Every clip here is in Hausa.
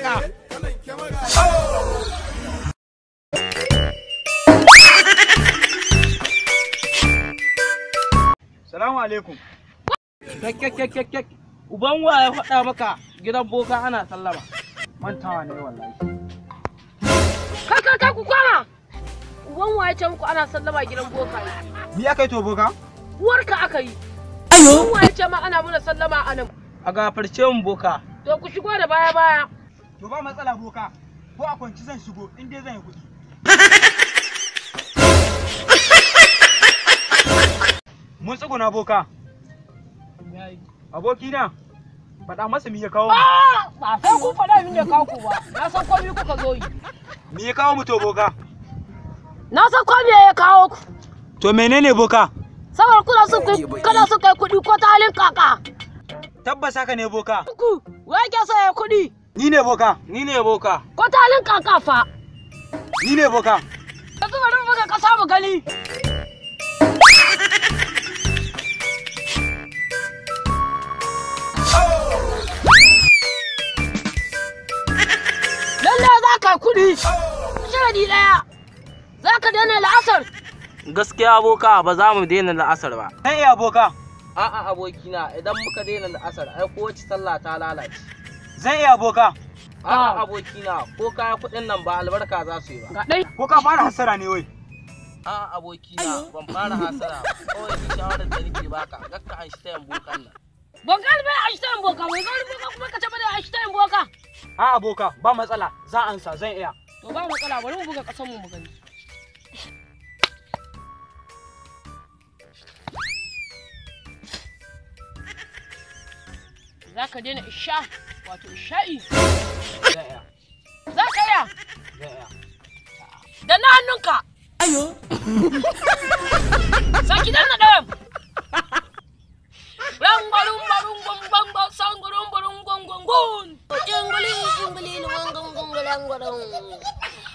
kaka. Salamu alaikum. Kek. Uban wa ya faɗa maka gidan boka ana sallama. Mantawa ne wallahi. Kai ku kwana. Uban wa ya ce muku ana sallama gidan boka? Ni aka yi to boka? Uwarka aka yi. Ayo. Uban wa ya ce ma ana muna sallama a nan. A gafarce mu boka. To ku shigo da baya baya. To ba matsala boka. Ko a kwanci zan shigo in dai zan yi kuɗi. Mun tsuguna boka. Abokina, faɗa masa me ya kawo mu. Ba sai ku faɗa min ya kawo ku ba. Na san komai kuka zo yi. Me ya kawo mu to boka? Na san komai ya kawo ku. To menene boka? Saboda kuna son kana son kai kuɗi ko ta halin kaka. Tabbas haka ne boka. Ku, wai ke so ya kuɗi? Ni ne boka. Ni ne boka. Ko ta halin kaka fa. Ni ne boka. Yanzu bari mu buga ƙasa mu gani. Lalle za ka kuɗi. Sharadi ɗaya. Za ka daina la'asar. Gaskiya boka ba za mu daina la'asar ba. Zan iya boka. A'a abokina idan muka daina la'asar ai kowace sallah ta lalace. Zan iya boka. A'a abokina ko kaya kuɗin nan ba albarka za su yi ba. Ga ɗai. Ko ka fara hasara ne wai? A'a abokina ban fara hasara ba. Kawai ni shawarar da nake baka gakka an shi tayan bokan nan. Ban gani bai an shi tayan boka bai gani boka kuma ka ce bane an shi tayan boka. A'a boka ba matsala za ansa zan iya. To ba matsala bari mu buga ƙasar mu mu gani. Za ka daina isha wato isha'i. Zan iya. Za ka iya. Zan iya. Da na hannunka. Ayo. Saki danna ɗayan.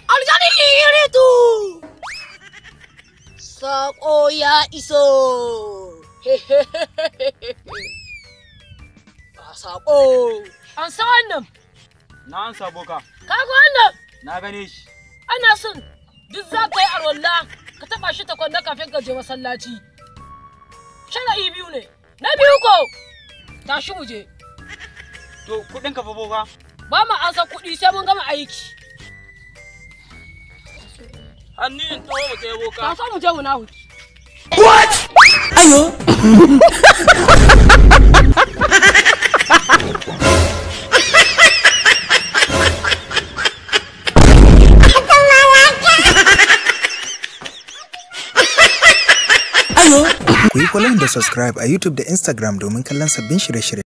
Aljani iritu. Sako ya iso. Ba sako. An san wannan. Na ansa boka. Ka ga wannan? Na gane shi. Ana son duk za ka yi arwalla ka taɓa shi takwanna kafin ka je masallaci. Shara'i biyu ne. Na biyu ko tashi mu je. To kuɗin ka fa boka? Ba mu ansa kuɗi sai mun gama aiki. Hannun taho mu kai boka. Ka so mu je mu na huki. What? Ayo. Ku yi following da subscribe a YouTube da Instagram domin kallon sabbin shirye-shirye.